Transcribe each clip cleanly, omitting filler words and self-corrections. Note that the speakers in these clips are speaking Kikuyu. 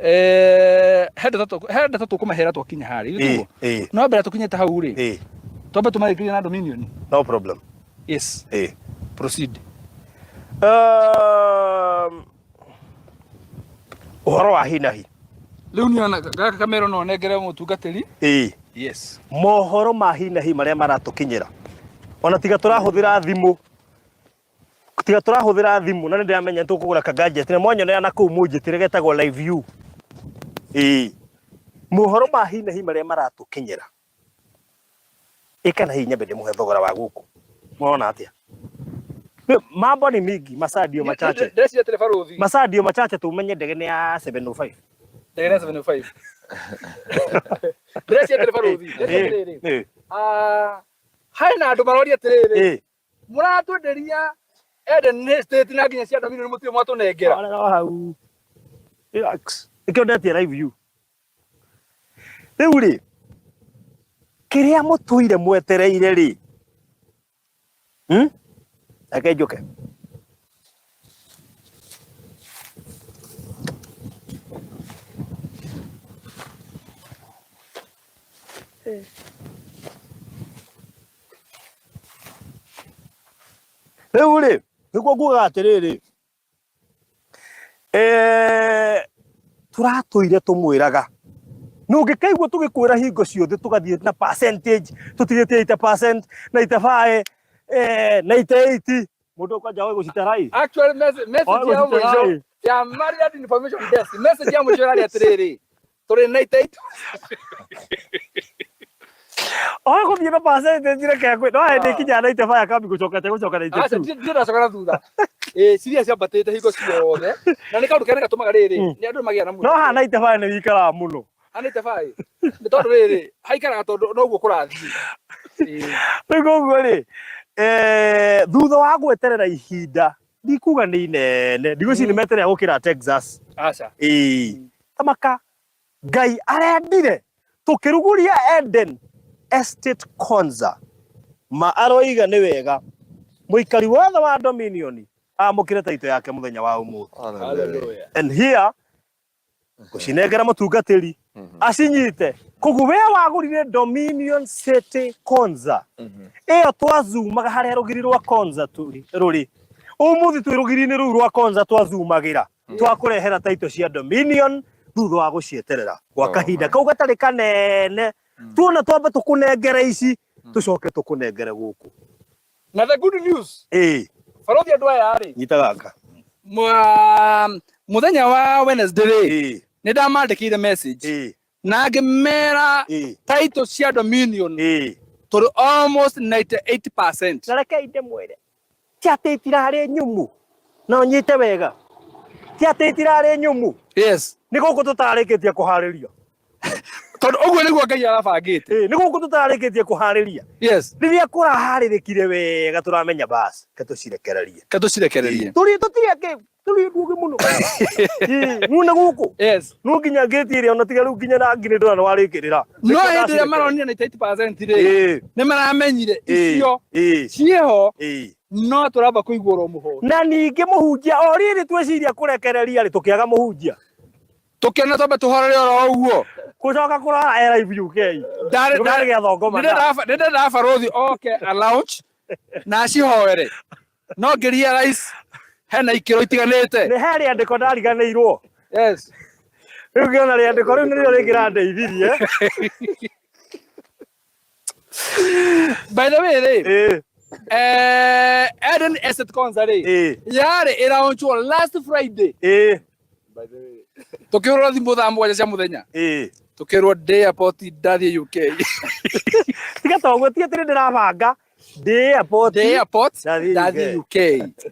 He ndeto he ndeto tũkũmahera twakinya harĩa Ĩĩ, ĩĩ. No mbere tũkinyĩte hau rĩ, Ĩĩ. twambe tũmarĩkĩrie na Dominion. No problem. Yes. Ĩĩ. Proceed. Ũhoro wa hinahi. Rĩu niĩ ona gaka kamero no nengere mũtungatĩri. Ĩĩ. Yes. Mohoro ma hinahi marĩa maratũkinyĩra, ona tiga tũrahũthĩra thimũ, tiga tũrahũthĩra thimũ, na nĩ ndĩramenya nĩ tũkũgũra ka gadget na mwanyonera na kũu mũnjĩtĩre getagwo Live View. Ĩĩ, mohoro ma hinahi marĩa maratũkinyĩra, ĩka na hihi nyambe ndĩmũhe thogora wa gũkũ, mũrona atĩa? Mambo ni mingi, masaa ndio machache. Ndĩreciria atĩrĩ barũthi. Masaa ndio machache, tumenye ndege nĩ ya 705. Ndege nĩ ya 705. Ndĩreciria atĩrĩ barũthi, ndĩreciria atĩrĩrĩ. Ah, hena andũ maroria atĩrĩrĩ, mũratwenderia Eden Estate na nginya cia Dominion mũtirĩ mwatũnengera. Arega hau. Relax. Nĩkĩo ndetia Live View. Rĩu rĩ, kĩrĩa mũtũire mwetereire rĩ, Reke njũke. Rĩu rĩ, nĩguo ngugaga atĩrĩrĩ, tũratũire tũmwĩraga, na ũngĩkaigua tũgĩkwĩra hingo ciothe tũgathiĩ na percentage, tũtigĩtie 80%, 95, 98, mũndũ kwanja oĩ gũcitara ĩ. Actually, message ya mũico ya Mariad Information Desk, message ya mũico ĩrarĩ atĩrĩrĩ, tũrĩ 98. Oĩ gũthiĩ na percentage, reke ngwĩ no hĩndĩ ikinya 95 akambi gũcoka te gũcoka Aca, 92. ndirĩ ndacoka na thutha. Ĩ, ciria ciambatĩte hingo ciothe na nĩ kaũndũ karĩa gatũmaga rĩrĩ nĩ andũ magĩa na No haha 95 nĩ wikaraga mũno. Haha 95 nĩ tondũ rĩrĩ haikaraga tondũ noguo kũrathiĩ. Ĩ. Rĩu koguo rĩ, thutha wa gweterera ihinda ndikuga nĩ inene, ndigwĩciria nĩ meterera gũkĩra Texas. Aca. Ĩĩ, tamaka Ngai arendire tũkĩruguria Eden Estate Konza, ma aroiga nĩ wega mũikari wothe wa Dominion amũkĩre taito yake mũthenya wa ũmũthĩ. Hallelujah. And here ngũcinengera mũtungatĩri acinyite. Koguo we wagũrire Dominion City Konza ĩyo twazumaga harĩa rũgiri rwa Konza tũrĩ rũrĩ, ũmũthĩ twĩ rũgiri-inĩ rũu rwa Konza twazumagĩra, twakũrehera taito cia Dominion thutha wa gũcieterera gwa kahinda kau gatarĩ kanene. Tuona twambe tũkũnengere ici, tũcoke tũkũnengere gũkũ. Na the good news, barũthi, andũ aya rĩ, Nyita gaka. Mũthenya wa Wednesday rĩ, nĩ ndamandĩkĩire message na ngĩmera title cia Dominion tũrĩ almost 98%. Na rekei ndĩmwĩre, ti atĩ itirarĩ nyũmũ, na ũnyite wega, ti atĩ itirarĩ nyũmũ. Nĩ gũkũ tũtarĩkĩtie kũharĩria. Tondũ ũguo nĩguo Ngai arabangĩte. Ĩĩ, nĩ gũkũ tũtarĩkĩtie kũharĩria. Rĩrĩa kũraharĩrĩkire wega, tũramenya bas ke tũcirekererie. Ke tũcirekererie. Tũrĩ tũtirĩ akĩ tũrĩ nduoge mũno. Ĩĩ, nuona gũkũ no nginya ngĩti ĩrĩa ona tiga rĩu nginya rangi nĩ ndona nĩwarĩkĩrĩra. No hĩndĩ ĩrĩa maronire 98% rĩ, nĩ maramenyire icio ciĩho, no tũramba kũigua oro mũhoro. Na ningĩ mũhunjia o rĩrĩ tweciria kũrekereria rĩ, tũkĩaga mũhunjia. Tũkĩona twambe tũhorere oro ũguo. Gũcoka kũrora e Live UK. Ndarĩ gĩathongoma. Nĩ ndendaga barũthi oke a launch na acihoere, no ngĩ realize hena ikĩro itiganĩte. Nĩ he rĩandĩko ndariganĩirwo. Rĩu ngĩona rĩandĩko rĩu nĩrĩo rĩngĩrandeithirie. By the way rĩ, Eden Estate Konza rĩ, yarĩ ĩraunchwo last Friday. Tũkĩhũrwo thimũ thaa 7 cia mũthenya, tũkĩrwo ndĩ airport ndathiĩ UK. Tiga toguo, tiga atĩ nĩ ndĩrabanga ndĩ airport. Ndĩ airport ndathiĩ ndathiĩ UK. UK.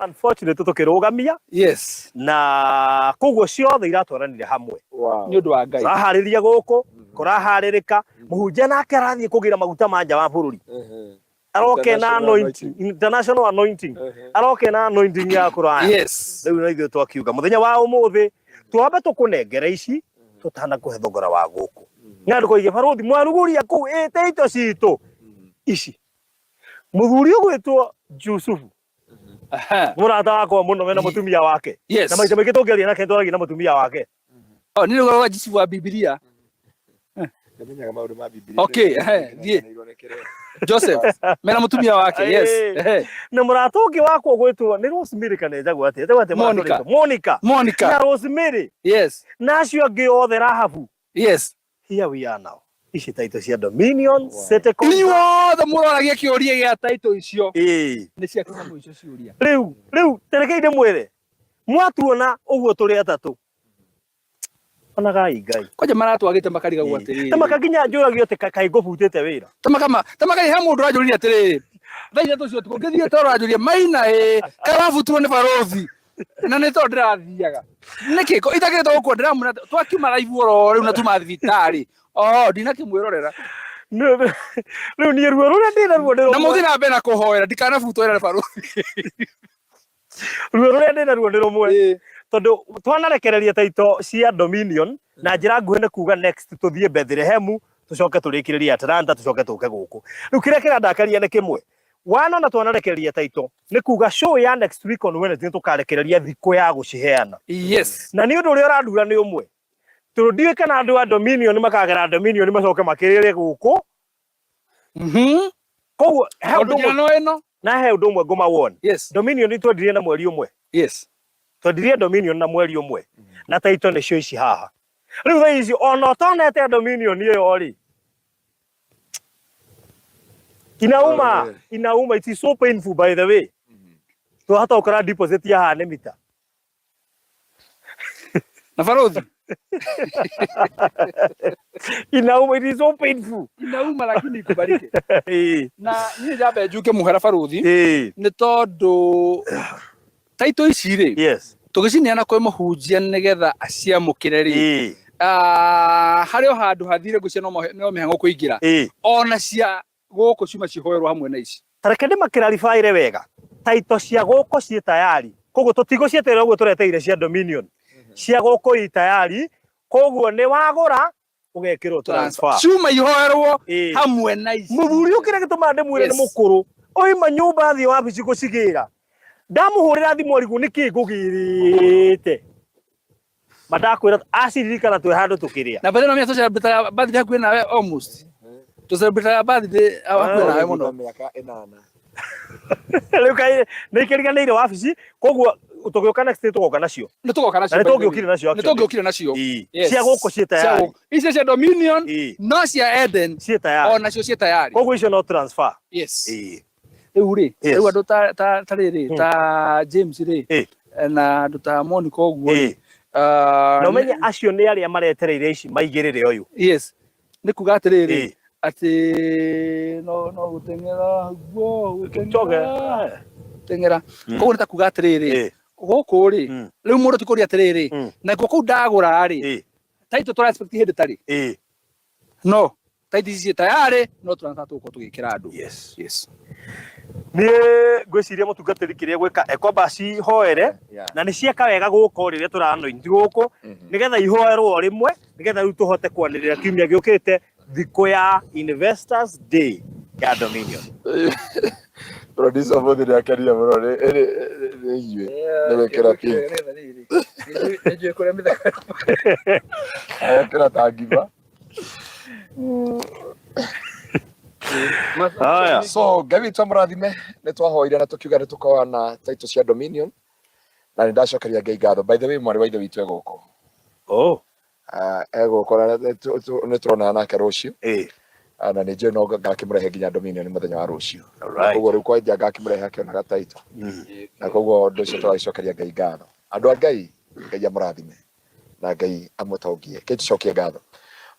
Unfortunately tũkĩrũgamia. Na koguo ciothe iratwaranire hamwe. Nĩ ũndũ wa Ngai. Tũraharĩria gũkũ kũraharĩrĩka, mũhunjia nake arathiĩ kũgĩra maguta ma nja wa bũrũri, aroke na anointing, international anointing, aroke na anointing ya kũraya. Rĩu na ithuĩ twakiuga mũthenya wa ũmũthĩ twambe tũkũnengere ici tũtanakũhe thogora wa gũkũ, na ndũkoige barũthi mwaruguria kũu ĩte ito citũ ici. Mũthuri ũgwĩtwo Jusufu, mũrata wakwa mũno, mena mũtumia wake, na maita maingĩ tũngĩaria nake twaragia na mũtumia wake. Oh, nĩ rũgano rwa Jusufu wa Bibilia. Ndamenyaga maũndũ ma Bibilia. Okay, thiĩ. Joseph mena mutumia wake. Yes. Na mũrata ũngĩ wakwa ũgwĩtwo nĩ Rosemary kana ĩtagwo atĩa? Ĩtagwo atĩa? Monica. Monica. Monica. Na Rosemary. Yes. Na acio angĩ othe Rahabu. Yes. Here we are now. Ici taito cia Dominion City Council. Inyuothe mũroragia kĩũria gĩa taito icio. Ĩĩ. Nĩ ciakinya mũico ciũria. Rĩu tarekei ndĩmwĩre. Mwatuona ũguo tũrĩ atatũ. Onagai Ngai. Kwanja maratwagĩte makarigagwo atĩrĩrĩ. Tamaka nginya njũragio atĩ kaĩ ngũbutĩte wĩra. Tamaka tamaka he mũndũ ũranjũririe atĩrĩrĩ. Thaa ithatũ cia ũtukũ ngĩthiĩ toro ũranjũria Maina ĩ karabutirwo nĩ barũthi. Na nĩ tondũ ndĩrathiaga. Nĩkĩ itakĩrĩte gũkua ndĩramwĩra twakiuma live oro rĩu na tuma thibitarĩ. Oh, ndinakĩmwĩrorera. Rĩu niĩ ruo rũrĩa ndĩ naruo nĩ Na mũthiĩ na mbere na kũhoera ndikanabutwo wĩra nĩ barũthi. Ruo rũrĩa ndĩ naruo nĩ rũmwe. Tondũ twanarekereria taito cia Dominion na njĩra nguhĩ nĩ kuga next tũthiĩ Bethlehem tũcoke tũrĩkĩrĩrie Atlanta tũcoke tũke gũkũ. Rĩu kĩrĩa kĩrandakaria nĩ kĩmwe. Wana na twanarekereria taito nĩ kuga show ya next week on Wednesday tũkarekereria thikũ ya gũciheana. Yes. Na nĩ ũndũ ũrĩa ũrandura nĩ ũmwe. Tondũ ndiũĩ kana andũ a Dominion makagera Dominion macoke makĩrĩre gũkũ. Koguo he ũndũ ũmwe no ĩno na he ũndũ ũmwe ngũma won. Yes. Dominion twendirie na mweri ũmwe. Yes. Twendirie Dominion na mweri ũmwe. Na taito nĩcio ici haha. Rĩu thaa ici ona ũtonete Dominion ĩyo rĩ. Inauma, inauma, it is so painful by the way. Twahota gũkora deposit ya haha nĩ mita. Na barothi. Inauma, it is so painful. Inauma lakini ikubalike. Na niĩ njambe njuke mũhera barothi. Nĩ tondũ taito ici rĩ. Yes. Tũgĩcineana kwĩ mũhunjia nĩgetha aciamũkĩre rĩ. Harĩ o handũ hathire ngũcia no mĩhang'o kũingĩra. Ona cia gũkũ ciuma cihoerwo hamwe na ici. Tareke ndĩmakĩraribaĩre wega. Taito cia gũkũ ciĩ tayari. Koguo tũtigũcieterera ũguo tũreteire cia Dominion. Cia gũkũ i tayari. Koguo nĩ wagũra ũgekĩrwo transfer. Ciuma ihoerwo hamwe na ici. Mũthuri ũkĩrĩa gĩtũmaga ndĩmwĩre nĩ mũkũrũ. Oima nyũmba athiĩ wabici gũcigĩra. Ndamũhũrĩra thimũ arigwo nĩkĩ ngũgĩrĩte. Madakwĩra aciririkana twĩ handũ tũkĩrĩa. Na bathĩ no mĩa tũcelebrate birthday hakuhĩ nawe almost. Tũcelebrate birthday hakuhĩ nawe mũno. Mĩaka ĩnana. Rĩu kaĩ nĩ ikĩriganĩire wabici koguo tũgĩũka next tũgoka nacio. Nĩ tũgoka nacio. Na nĩ tũngĩũkire nacio. Nĩ tũngĩũkire nacio. Cia gũkũ ciĩ tayari. Icio cia Dominion no cia Eden. Ciĩ tayari. Ona cio ciĩ tayari. Koguo icio no transfer. Yes. Rĩu rĩ, rĩu andũ ta rĩrĩ ta James rĩ na andũ ta Monica ũguo rĩ. Na ũmenye acio nĩ arĩa maretereire ici maigĩrĩre ũyũ. Yes. Nĩ kuga atĩrĩrĩ atĩ no gũteng'era guo gũteng'era. Koguo nĩ ta kuga atĩrĩrĩ gũkũ rĩ rĩu mũndũ ti kũria atĩrĩrĩ nakuo kũu ndagũra rĩ taito tũra expect hĩndĩ tarĩ. No taito ici ciĩ tayarĩ no tũratha tũgũkorwo tũgĩkĩra andũ. Yes. Yes. Niĩ ngwĩciria mũtungatĩri kĩrĩa gwĩka ekwamba acihoere na nĩ cieka wega gũkũ rĩrĩa tũranointi gũkũ nĩgetha ihoerwo o rĩmwe nĩgetha rĩu tũhote kwanĩrĩra kiumia gĩũkĩte thikũ ya Investors Day ya Dominion. Producer mũthĩ nĩ akenire mũno nĩ inyuĩ nĩ gwĩkĩra pink. Nĩnjũĩ kũrĩa mĩthako. Agekĩra ta ngima. So Ngai witũ amũrathime nĩ twahoire na tũkiuga nĩ tũkoa na taito cia Dominion na nĩ ndacokeria Ngai ngatho. By the way mwarĩ wa ithe witũ e gũkũ. Oh. E gũkũ na nĩ tũronana nake rũciũ. Na nĩ njũĩ no ngakĩmũrehe nginya Dominion mũthenya wa rũciũ. Koguo rĩu kwanja ngakĩmũrehe akĩonaga taito. Na koguo ũndũ ũcio tũragĩcokeria Ngai ngatho. Andũ a Ngai, Ngai amũrathime na Ngai amũtongie. Kĩ tũcokie ngatho.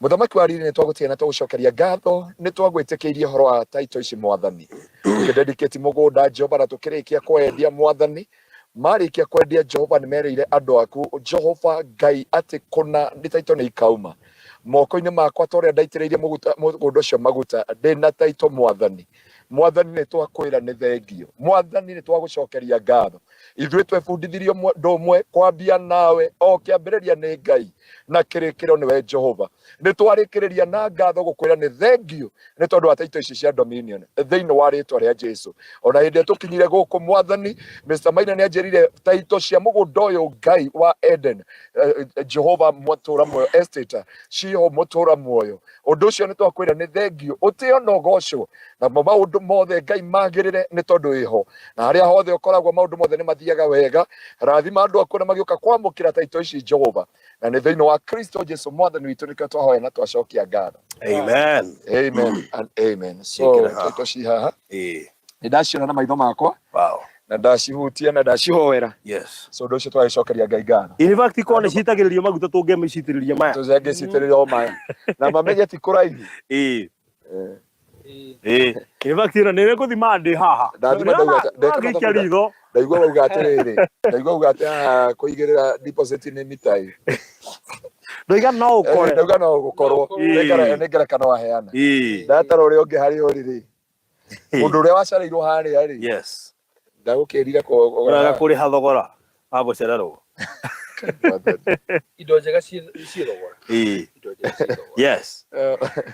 Mũthamaki wa riri nĩ twagũtiga na twagũcokeria ngatho nĩ twagwĩtĩkĩirie ũhoro wa taito ici mwathani. Tũkĩdedicate mũgũnda Jehova na tũkĩrĩkia kwendia mwathani. Marĩkia kwendia Jehova nĩ merĩire andũ aku Jehova Ngai atĩ kũna nĩ taito nĩ ikauma. Moko-inĩ makwa ta ũrĩa ndaitĩrĩirie mũgũnda ũcio maguta ndĩna taito mwathani. Mwathani nĩ twakwĩra nĩ thengio. Mwathani nĩ twagũcokeria ngatho. Ithuĩ twebundithirio ũndũ ũmwe kwambia nawe o kĩambĩrĩria nĩ Ngai. Na kĩrĩkĩro nĩwe Jehova. Nĩ twarĩkĩrĩria na ngatho gũkwĩra nĩ thengiũ nĩ tondũ wa taito ici cia Dominion thĩinĩ wa rĩtwa rĩa Jesu. Ona hĩndĩ ĩrĩa tũkinyire gũkũ Mwathani, Mr. Maina nĩ anjĩrire taito cia mũgũnda ũyũ Ngai wa Eden, Jehova Mũtũra Muoyo Estate, ciho Mũtũra Muoyo. Ũndũ ũcio nĩ twakwĩra nĩ thengiũ, ũtĩo na ũgocwo, namo maũndũ mothe Ngai magĩrĩre nĩ tondũ wĩho, na harĩa hothe ũkoragwo maũndũ mothe nĩ mathiaga wega. Rathima andũ aku na magĩũka kwamũkĩra taito ici Jehova, na nĩ thĩinĩ wa Kristo Jesu Mwathani witũ nĩkĩo twahoya na twacokia ngatho. Amen. Amen and amen. So Ciĩkĩre haha. taito ci haha nĩ ndaciona na maitho makwa na ndacihutia na ndacihoera. So ũndũ ũcio twagĩcokeria Ngai ngatho. In fact, korwo nĩ citagĩrĩrio maguta tũngĩmĩcitĩrĩria maya. Tũcangĩcitĩrĩria o maya na mamenye ti kũraihu. In fact, ĩno nĩ ngũthima ndĩ haha. Ndathima ndauga ndeka Ngĩikia mathabu ritho. Ndaigua wauga atĩrĩrĩ, ndaigua wauga atĩ haha kũigĩrĩra deposit nĩ mitai. Ndoiga no ũkore. Ndauga no gũkorwo. Nĩ ngerekano waheana. Ndatara ũrĩa ũngĩ harĩa ũrĩ rĩ, mũndũ ũrĩa wacereirwo harĩa rĩ, ndagũkĩrire Wega kũrĩha thogora wa gũcererwo. Indo njega ciĩ thogora. Indo njega ciĩ thogora.